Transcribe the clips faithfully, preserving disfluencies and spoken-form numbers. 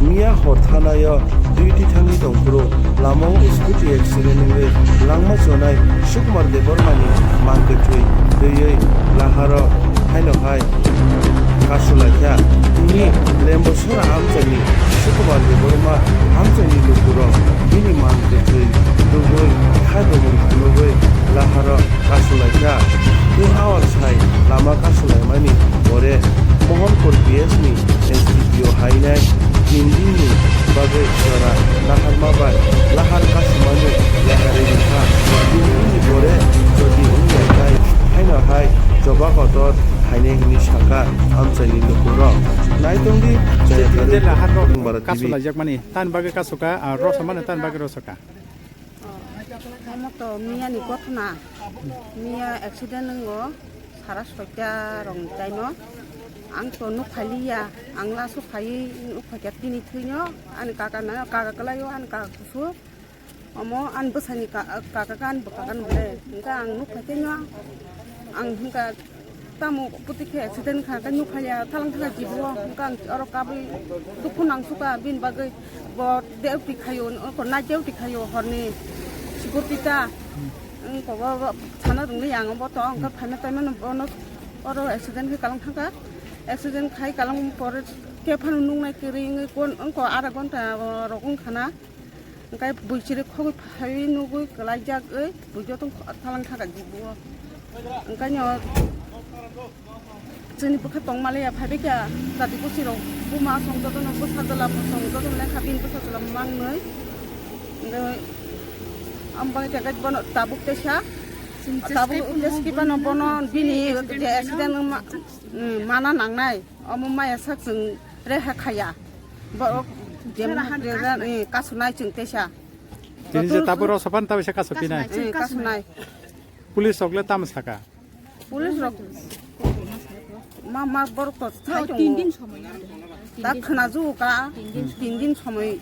Miya hor thanao duty thangwi tongphuru lamao scooty accident wngwi langma chonai Sukumar Debbarmani mankhe thwi twiwi laharo haino hai kasulaikha. Tini Lembosora amchaini Sukumar Debbarma amchaini lukurok bini mankhe thwi tubui khaibomung phunugwi laharo kasulaikha. Tei a sai lama kasulaimani pore Mohanpur P S ni S D P O hainai tin din ni bagwi jora naharma bai lahar kasumani yakarwi rwkha. Tin din ni pore jodi wngya khe haino hai choba kotor hainai hwnwi sakha amchaini lukurok. Naitongdi Jayapura Lahar T V. Kasulaijak mani tan bagwi kasuka, ah, rosa mani tan bagwi rosa ka. Omo to miya ni gothona, miya accident wngo, sara soita rong taino. Ang to nuk phailiya, ang laso phaiwi nuk phaikha tini thwino, ani kaka na, kaka kwlaio, ani kaka kusu. Omo ani bwsani ka-, kaka ka ani bwkha ka nukle. Hwnkhe ang nuk phaikhe no, ang hwnkha tamo puti khe accident kha, khe nuk phaiya, thalang thangkha jibo, hwnkhe ang oro kabui dukhu nang sukha, bini bagwi bo duty khaio, oko night duty khaio, horni security ta. Wngkha bo, bo sana rwngli ang bo to, wngkha phaina taimano bono oro accident khe kalang thangkha, accident khai kalang pore khe phano nuknai kwrwi wngwi kon, wngkha ara gonta rok wngkha na. Hwnkhe bui chiri khogwi phaiwi nugwi kwlaijagwi bui joto thalang thangkha jibo. Hwnkhe no chini bwkha tongmaliya phaibaikha jati gusirok buma song jotono bwsajwla bwsong jotono lekha bini bwsajwla mangnwi. Hwnkhe ambagwi tei bono tabuk teisa tabuk teskipano bono bini accident wngma, mm, mana nangnai. Omo maya sak chwng reha khaya. Bo jem reha, eh, kasunai chwng teisa. Tini je tabuk rok sapan tabuk se kasupinai. Eh, kasunai. Police rok le tamo saka? Police rok ma, ma borok to thai tongo. Tin din somoi. Da khwnajuka, tin din somoi.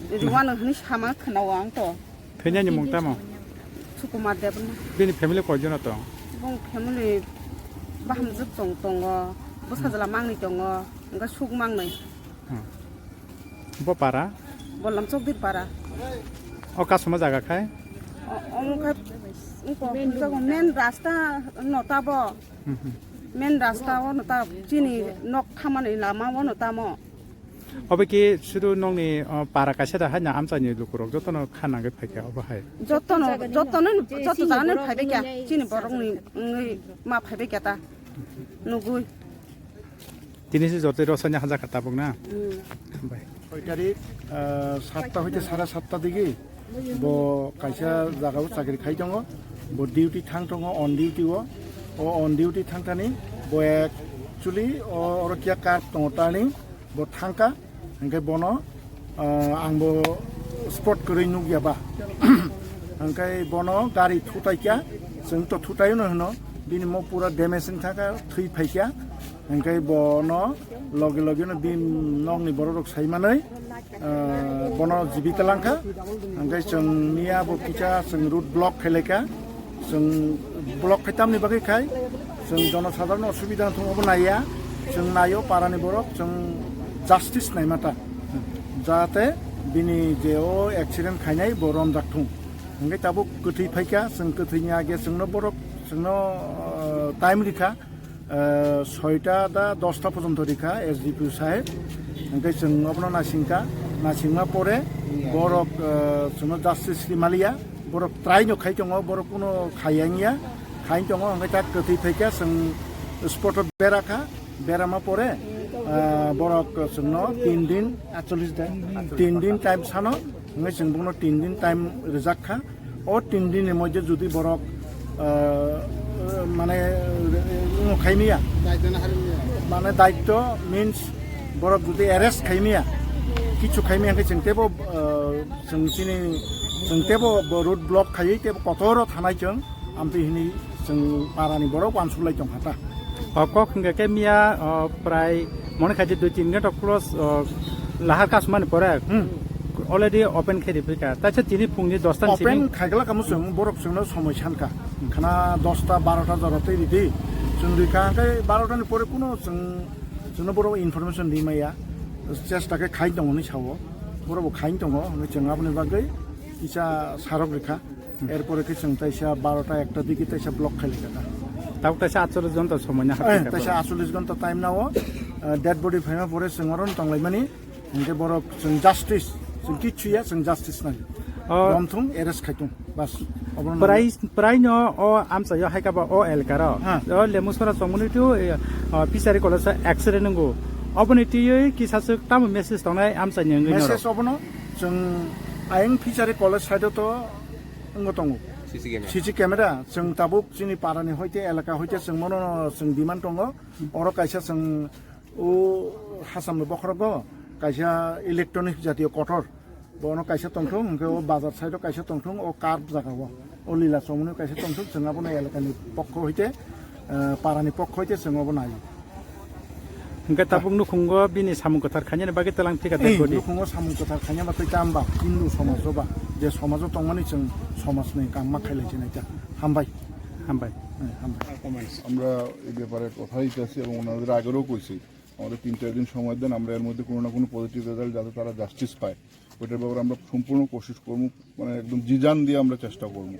Rwano hwnwi sama khwnao ang to. Thwinani mung tamo? Sukumar Debbarma. Bini family koijono tong? Bong family bahamjwk tong tongo, bwsajwla mangni tongo, hwnkhe suk mangni. Hmm. Bo para? Bo Lamchokdir para. O kasuma jaga khai? O, omo khai, wngkha, main rasta no tabo. Hmm, hmm. Main rasta o no ta, chini nok thamani lama o no tamo. Obo ki sudu nokni, o, para kaisa da haino amchaini lukurok jotono kha nangwi phaikha obo hai? Jotono, jotono, joto jagani phaibaikha, chini borokni wngwi ma phaibaikha ta, nugwi. Tini se jotoi rosani hajakha tabuk na? Mm. Hambai. Soi tarik, ah, satta hoite sare satta digi. Bo kaisa jagao chakri khai tongo, bo duty thang tongo, on duty o, o on duty thang thani, bo actually o, oro kiya car tongo turning, bo thangka, hingke bono, ah, ang bo spot kwrwi nukya ba, hingke bono gari thutai kya, chwng to thutai no hino, bini mo pura damage wng thangka, thwi phai kya, hingke bono loge loge no bini nokni borok rok sai manwi, ah, bono jibita langkha. Hingke chwng miya bo kisa chwng road block khailai kha. Chwng block khai tamni bagwi khai chwng jonosadharon osubida thung obo naiya. Chwng naio parani borok chwng justice naimata. Jahate bini je o accident khainai bo romjak thung. Hingke tabuk kwthwi phaikha chwng kwthwini age chwngno borok chwngno, ah, time rikha. Ah, soita da dosta porjonto rikha S D P O saheb. Hingke chwng obono nasingkha, nasingma pore borok, ah, chwngno justice ri maliya, borok try no khai tongo, borok kuno khaiya wngya, khai tongo, hingke ta kwthwi phaikha, chwng spot o berakha, berama pore, ah, borok chwngno tin din, tin din time sano, hingke chwng bono tin din time rwjak kha. O tin din ni moddhe jodi borok, ah, mane, uh, khaimiya, mane daityo means borok jodi arrest khaimiya, kichu khaimiya hingke chwng tebo, ah, chwng chini, chwng tebo bo road block khaiwi tebo kotoro thanai chwng amtwi hini chwng parani borok uansuk lai tongkha ta. O kok hingke ke miya, o, prai mone khaji dui tin ghonta close, o, lahar kasmani pore, hmm, already open khe riphi kha. Taisa tini phungni dosta ni simi open khaigla kamo chwng borok chwngno somoi sankha. Khana dosta barota jora tei ridi. Chwng rikha hingke barota ni pore kuno chwng, chwngno borok information rimaya. Chesta khe khai tongo hinwi sao, borok bo khai tongo, hinwi chwng aboni bagwi kisa sarok rikha. Erpore khe chwng taisa barota ekta digi taisa block khai laikha. Tabuk taisa atchollish ghonta somoi na Eh, hapkha taisa borok. Atchollish ghonta time nao, eh, dead body phaima pore chwng oro tonglaimani, hinkhe borok chwng justice, chwng kichu ya, chwng justice nai. Oh. Romthung, arrest khaitung. Bas, obono Prai, prai no o amchaio hai kaba o elkaro. Ha. O Lemusora chongmani tu, eh, o Fishery College accident nungo. Oboni tiyoi kisa suk tamo message tongnai amchaini wngwi norok. Message obono, chwng ayang Fishery College side o to wngwi tongo. C C camera. C C camera, chwng tabuk chini parani hoite, elaka hoite chwng mono chwng demand tongo. Oro kaisa chwng o Hasamni bokhorogo kaisa electronic jatiyo kotor. Bono kaisa tongthung, hwnkhe o bazar side o kaisa tongthung, o curb jaga o. O lila chongmani kaisa tongthung, chwng abono elakani pokho hoite, eh, parani pokho hoite chwng obo naio. Hwnkhe tabuk nukhungo bini samung kwthar khainani bagwi twlang thika Ei, tei body. Nukhungo samung kwthar khainama tei tamba Hindu somajo ba, je somajo tongmani chwng somajni kamma khailai chinai ta. Hambai. Hambai. Eh, hambai. আমরা এই ব্যাপারে কথা দিতেছি এবং ওনাদের আগেরও কইছি, আমাদের তিন চার দিন সময় দেন, আমরা এর মধ্যে কোনো না কোনো পজিটিভ রেজাল্ট যাতে তারা জাস্টিস পায়, ওইটার ব্যাপারে আমরা সম্পূর্ণ কোশিশ করবো। মানে একদম জি জান দিয়ে আমরা চেষ্টা করবো।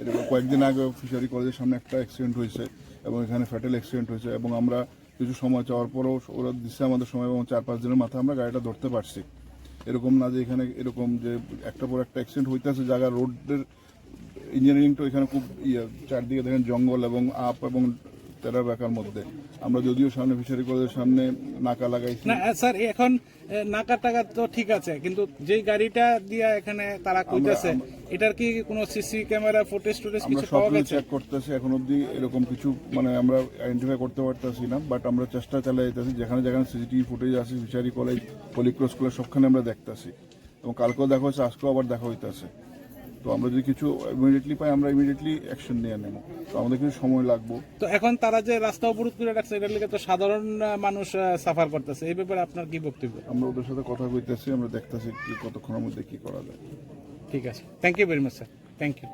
এর কয়েকদিন আগে ফিশারি কলেজের সামনে একটা অ্যাক্সিডেন্ট হয়েছে এবং এখানে ফ্যাটাল অ্যাক্সিডেন্ট হয়েছে এবং আমরা কিছু সময় চাওয়ার পরেও ওরা দিচ্ছে আমাদের সময় এবং চার পাঁচ দিনের মাথায় আমরা গাড়িটা ধরতে পারছি। এরকম না যে এখানে এরকম যে একটা পর একটা অ্যাক্সিডেন্ট হইতেছে, জায়গা রোডের ইঞ্জিনিয়ারিং তো এখানে খুব ইয়ে, চারদিকে দেখেন জঙ্গল এবং আপ এবং তেরা বেকার মধ্যে। আমরা যদিও সামনে ফিশারি কলেজের সামনে নাকা লাগাইছি। না, স্যার, এখন, এ, নাকা টাকা তো ঠিক আছে, কিন্তু যেই গাড়িটা দিয়া এখানে তারা আমরা, কইতাছে, আমরা এটার কি কোনো সিসি ক্যামেরা ফুটেজ টুটেজ আমরা কিছু সব পাওয়া কিছু গেছে? চেক করতেছি, এখন অবধি এরকম কিছু মানে আমরা আইডেন্টিফাই করতে পারতেছি না, বাট আমরা চেষ্টা চালিয়ে যাইতেছি। যেখানে যেখানে সিসিটিভি ফুটেজ আছে, fishery college, Holy Cross college, সবখানে আমরা দেখতেছি। এবং কালকেও দেখা হয়েছে, আজকেও আবার দেখা হইতেছে। তো আমরা যদি কিছু ইমিডিয়েটলি পাই, আমরা ইমিডিয়েটলি অ্যাকশন নিয়ে নেব। তো আমাদের কিছু সময় লাগবো। তো এখন তারা যে রাস্তা অবরোধ করে রাখছে, এটার লিগে তো সাধারণ, আহ, মানুষ, আহ, সাফার করতেছে, এই ব্যাপারে আপনার কি বক্তব্য? আমরা ওদের সাথে কথা কইতেছি, আমরা দেখতেছি কি কতক্ষণের মধ্যে কি করা যায়। ঠিক আছে, thank you very much, sir. Thank you.